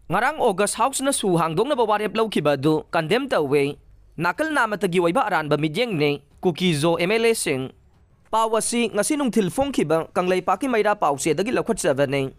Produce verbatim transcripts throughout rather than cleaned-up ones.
ꯉꯔꯥꯡ ꯑꯣꯒꯁ ꯍꯥꯎꯁꯅ ꯁꯨ ꯍꯥꯡꯗꯣꯛꯅꯕ ꯋꯥꯔꯦꯞ ꯂꯧꯈꯤꯕ ꯑꯗꯨ ꯀꯟꯗꯦꯝ ꯇꯧꯋꯦ꯫ ꯅꯥꯀꯜ ꯅꯥꯃꯇꯒꯤ ꯑꯣꯏꯕ ꯑꯔꯥꯟꯕ ꯃꯤꯠꯌꯦꯡꯅꯦ ꯀꯨꯀꯤꯖꯣ ꯑꯦꯝ ꯑꯦꯜ ꯑꯦꯁꯤꯡ꯫ ꯄꯥꯎ ꯑꯁꯤ ꯉꯁꯤ ꯅꯨꯡꯊꯤꯜ ꯐꯣꯡꯈꯤꯕ ꯀꯪꯂꯩꯄꯥꯛꯀꯤ ꯃꯩꯔꯥ ꯄꯥꯎꯆꯦꯗꯒꯤ ꯂꯧꯈꯠꯆꯕꯅꯤ꯫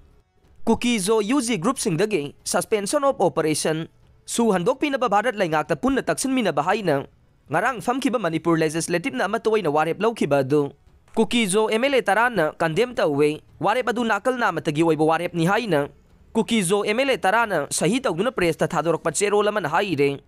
ꯀꯨꯀꯤꯖꯣ U G ꯒ꯭ꯔꯨꯞꯁꯤꯡꯗꯒꯤ suspension of operation, ꯁꯨ ꯍꯟꯗꯣꯛꯄꯤꯅꯕ ꯚꯥꯔꯠ ꯂꯩꯉꯥꯛꯇ ꯄꯨꯟꯅ ꯇꯛꯁꯤꯟꯃꯤꯟꯅꯕ ꯍꯥꯏꯅ ꯉꯔꯥꯡ ꯐꯝꯈꯤꯕ ꯃꯅꯤꯄꯨꯔ ꯂꯦꯖꯤꯁꯂꯦꯇꯤꯚꯅ ꯑꯃꯠꯇ ꯑꯣꯏꯅ ꯋꯥꯔꯦꯞ ꯂꯧꯈꯤꯕ ꯑꯗꯨ ꯀꯨꯀꯤꯖꯣ ꯑꯦꯝ ꯑꯦꯜ ꯑꯦ ꯇꯔꯥꯅ ꯀꯟꯗꯦꯝ ꯇꯧꯋꯦ꯫ ꯋꯥꯔꯦꯞ ꯑꯗꯨ ꯅꯥꯀꯜ ꯅꯥꯃꯇꯒꯤ ꯑꯣꯏꯕ ꯋꯥꯔꯦꯞꯅꯤ ꯍꯥꯏꯅ ꯀꯨꯀꯤꯖꯣ ꯑꯦꯝ ꯑꯦꯜ ꯑꯦ ꯇꯔꯥꯅ ꯁꯍꯤ ꯇꯧꯗꯨꯅ ꯄ꯭ꯔꯦꯁꯇ ꯊꯥꯗꯣꯔꯛꯄ ꯆꯦꯔꯣꯜ ꯑꯃꯅ ꯍꯥꯏꯔꯦ꯫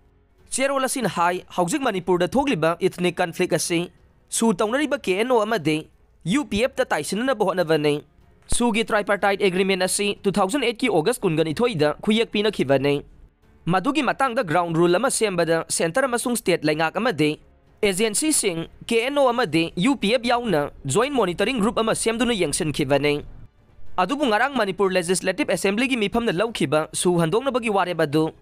ꯆꯦꯔꯣꯜ ꯑꯁꯤꯅ ꯍꯥꯏ, ꯍꯧꯖꯤꯛ ꯃꯅꯤꯄꯨꯔꯗ ꯊꯣꯛꯂꯤꯕ ethnic conflict ꯑꯁꯤ ꯁꯨ ꯇꯧꯅꯔꯤꯕ ꯀꯦ ꯑꯦꯟ ꯑꯣ ꯑꯃꯗꯤ ꯌꯨ ꯄꯤ ꯑꯦꯐꯇ ꯇꯥꯏꯁꯤꯟꯅꯅꯕ ꯍꯣꯠꯅꯕꯅꯤ꯫ ꯁꯨꯒꯤ tripartite agreement ꯑꯁꯤ two thousand eight ꯀꯤ ꯑꯣꯒꯁ ꯀꯨꯟꯒ ꯅꯤꯊꯣꯏꯗ ꯈꯨꯌꯦꯛ ꯄꯤꯅꯈꯤꯕꯅꯤ꯫ ꯃꯗꯨꯒꯤ ꯃꯇꯥꯡꯗ ground rule ꯑꯃ ꯁꯦꯝꯕꯗ ꯁꯦꯟꯇꯔ ꯑꯃꯁꯨꯡ ꯁ꯭ꯇꯦꯠ ꯂꯩꯉꯥꯛ ꯑꯃꯗꯤ ꯑꯦꯖꯦꯟꯁꯤꯁꯤꯡ, ꯀꯦ ꯑꯦꯟ ꯑꯣ ꯑꯃꯗꯤ ꯌꯨ ꯄꯤ ꯑꯦꯐ ꯌꯥꯎꯅ joint monitoring group ꯑꯃ ꯁꯦꯝꯗꯨꯅ ꯌꯦꯡꯁꯤꯟꯈꯤꯕꯅꯤ꯫ ꯑꯗꯨꯕꯨ ꯉꯔꯥꯡ ꯃꯅꯤꯄꯨꯔ ꯂꯦꯖꯤꯁꯂꯦꯇꯤꯚ ꯑꯦꯁꯦꯝꯕ꯭ꯂꯤꯒꯤ ꯃꯤꯐꯝꯅ ꯂꯧꯈꯤꯕ ꯁꯨ ꯍꯟꯗꯣꯛꯅꯕꯒꯤ ꯋꯥꯔꯦꯞ ꯑꯗꯨ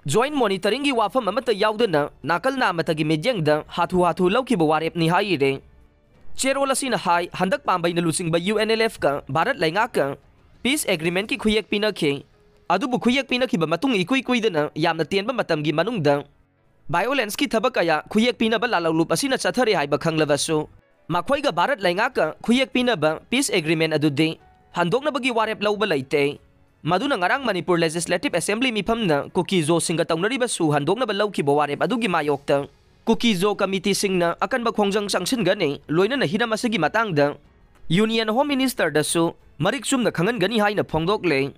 joint monitoringꯒꯤ ꯋꯥꯐꯝ ꯑꯃꯠꯇ ꯌꯥꯎꯗꯅ ꯅꯥꯀꯜ ꯅꯥꯃꯇꯒꯤ ꯃꯤꯠꯌꯦꯡꯗ ꯍꯥꯊꯨ ꯍꯥꯊꯨ ꯂꯧꯈꯤꯕ ꯋꯥꯔꯦꯞꯅꯤ ꯍꯥꯏꯔꯦ꯫ ꯆꯦꯔꯣꯜ ꯑꯁꯤꯅ ꯍꯥꯏ, ꯍꯟꯗꯛ ꯄꯥꯝꯕꯩꯅ ꯂꯨꯆꯤꯡꯕ ꯌꯨ ꯑꯦꯟ ꯑꯦꯜ ꯑꯦꯐꯀ ꯚꯥꯔꯠ ꯂꯩꯉꯥꯛꯀ peace agreementꯀꯤ ꯈꯨꯌꯦꯛ ꯄꯤꯅꯈꯤ꯫ ꯑꯗꯨꯕꯨ ꯈꯨꯌꯦꯛ ꯄꯤꯅꯈꯤꯕ ꯃꯇꯨꯡ ꯏꯀꯨꯏ ꯀꯨꯏꯗꯅ ꯌꯥꯝꯅ ꯇꯦꯟꯕ ꯃꯇꯝꯒꯤ ꯃꯅꯨꯡꯗ violenceꯀꯤ ꯊꯕꯛ ꯀꯌꯥ ꯈꯨꯌꯦꯛ ꯄꯤꯅꯕ ꯂꯥꯜꯍꯧꯂꯨꯞ ꯑꯁꯤꯅ ꯆꯠꯊꯔꯦ ꯍꯥꯏꯕ ꯈꯪꯂꯕꯁꯨ, ꯃꯈꯣꯏꯒ ꯚꯥꯔꯠ ꯂꯩꯉꯥꯛꯀ ꯈꯨꯌꯦꯛ ꯄꯤꯅꯕ peace agreement ꯑꯗꯨꯗꯤ ꯍꯟꯗꯣꯛꯅꯕꯒꯤ ꯋꯥꯔꯦꯞ ꯂꯧꯕ ꯂꯩꯇꯦ꯫ ꯃꯗꯨꯅ ꯉꯔꯥꯡ ꯃꯅꯤꯄꯨꯔ ꯂꯦꯖꯤꯁꯂꯦꯇꯤꯚ ꯑꯦꯁꯦꯝꯕ꯭ꯂꯤ ꯃꯤꯐꯝꯅ ꯀꯨꯀꯤꯖꯣꯁꯤꯡꯒ ꯇꯧꯅꯔꯤꯕ ꯁꯨ ꯍꯟꯗꯣꯛꯅꯕ ꯂꯧꯈꯤꯕ ꯋꯥꯔꯦꯞ ꯑꯗꯨꯒꯤ ꯃꯥꯌꯣꯛꯇ ꯀꯨꯀꯤꯖꯣ ꯀꯃꯤꯇꯤꯁꯤꯡꯅ ꯑꯀꯟꯕ ꯈꯣꯡꯖꯪ ꯆꯪꯁꯤꯟꯒꯅꯤ꯫ ꯂꯣꯏꯅꯅ ꯍꯤꯔꯝ ꯑꯁꯤꯒꯤ ꯃꯇꯥꯡꯗ ꯌꯨꯅꯤꯌꯟ ꯍꯣꯝ ꯃꯤꯅꯤꯁꯇꯔꯗꯁꯨ ꯃꯔꯤꯛ ꯆꯨꯝꯅ ꯈꯪꯍꯟꯒꯅꯤ ꯍꯥꯏꯅ ꯐꯣꯡꯗꯣꯛꯂꯦ꯫